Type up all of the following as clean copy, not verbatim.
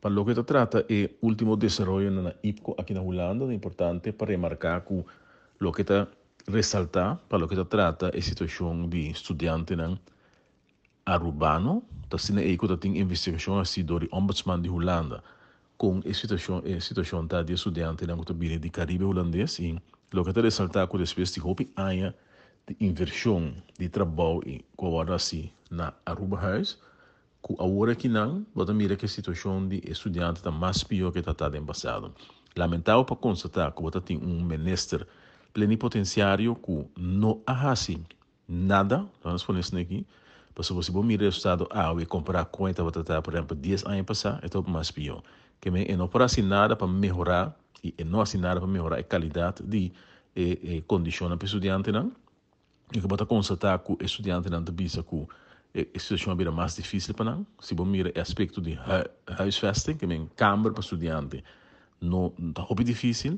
Pa loke ta trata e ultimo desaroyonan na IPKO aki na Hulanda, ta importante pa remarca cu loke ta resalta pa loke ta trata e situacion di studiantenan Arubano, ta asina ey cu ta tin investigacion haci door di Ombudsman di Hulanda con e situacion e situacion ta di e studiantenan cu ta bini di Caribe Hulandes y loke ta resalta cu despues di hopi aña di inversion di trabou y cu a wordo haci na Arubahuis Ku awor akinan bo ta mira ku e situashon di e studiante ta mas pió ku e ta ta den pasado. Lamentabel pa konstatá ku bo ta tin un minister plenipotensiario ku no a hasi nada, lo nos pone esaki aki, pasobra si bo mira e resultado awe kompará kon e tabata ta por ehèmpel dies aña pasá e ta hopi mas pió. Ke men e no por hasi nada pa mehorá i e no hasi nada pa mehorá e kalidat di e kondishonnan pa e studiantenan. I ku bo ta konstatá ku e studiantenan ta bisa ku e situashon a bira mas difísil pa nan. Si bo mira e aspekto di huisvesting, ke men kamber pa studiante, no ta hopi difísil.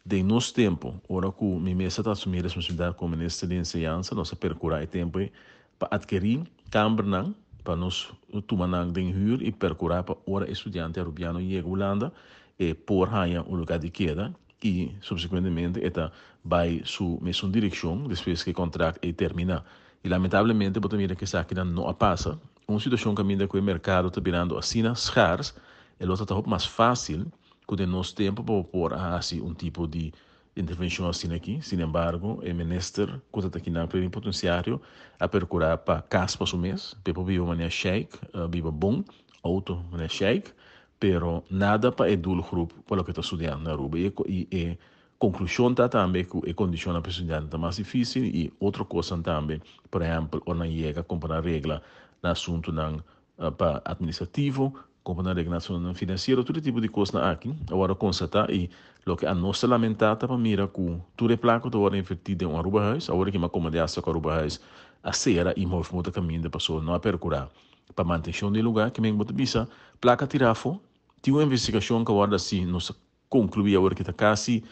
Den nos tempu, ora ku mi mes a ta asumí responsabilidat komo minister di enseñansa, nos a perkurá e tempu ei pa atkerí kambernan pa nos tuma nan den hür i perkurá pa ora e studiante arubiano yega Hulanda e por haña un lugá di keda. I subsekuentemente e ta bai su mesun direkshon despues ku e kontrakt ei terminá. I lamentablemente bo ta mira ku esakinan no a pasa. Un situashon kaminda ku e merkado ta birando asina skars, e lo ta ta hopi mas fásil ku den nos tempu pa bo por a hasi un tipo di intervenshon asina aki. Sinembargo, e minister ku ta ta kinan plenipotensiario a perkurá pa kas pa su mes, pa e por biba manera sheik, biba bon, outo manera sheik, Pero nada pa e doelgroep pa loke ta studiando na Aruba. I e konklushon ta tambe ku e kondishonnan pa e studiante ta mas difísil i otro kosnan tambe, por ehèmpel ora nan yega kon pa nan regla na asuntunan pa atministrativo, kon pa nan regla na asuntunan finansiero, tur e tipo di kosnan aki a wòrdu konstatá i loke anos ta lamentá ta pa mira ku tur e plaka ku ta wòrdu invertí den un Arubahuis, awor aki m'akomod'é asta ku Arubahuis a sera i move motor kaminda pasobra no a perkurá. Pa mantenshon di e lugá, kimen bo ta bisa, plaka tira afó? Tin un investigashon ku a wòrdu hasi, nos a konkluí awor ki ta kasi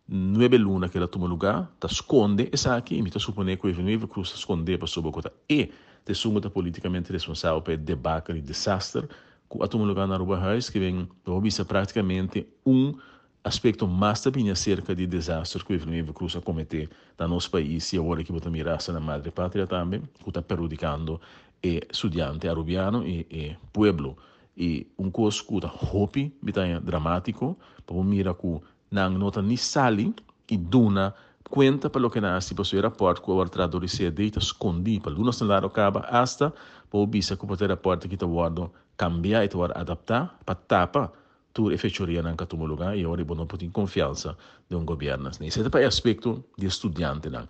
nuebe luna ku el a tuma lugá, ta skonde esaki i mi ta suponé ku Evelyn Wever Croes ta skondé pasobra ku ta e ta esun ku ta politikamente responsabel pa e debakel i desaster ku a tuma lugá na Arubahuis, kimen bo bisa praktikamente un Aspekto mas ta bini aserka di desaster ku Evelyn Wever Croes a kometé na nos pais i awor aki bo ta mira hasta na Madre Patria tambe ku ta perhudikando e studiante arubiano i e pueblo. I un kos ku ta hopi mi ta haña dramatiko pa bo mira ku nan no ta ni sali i duna kuenta pa loke nan a hasi pasobra e rapòrt ku a wòrdu traha dor di CAD ta skondí pa lunas largu kaba hasta pa bo bisa ku por ta e rapòrt aki ta wòrdu kambia i ta wòrdu adaptá pa tapa Tur e fechorianan ka tuma lugá i awor bo no por tin konfiansa den un gobièrnu asina. Esei ta pa e aspekto di e studiantenan.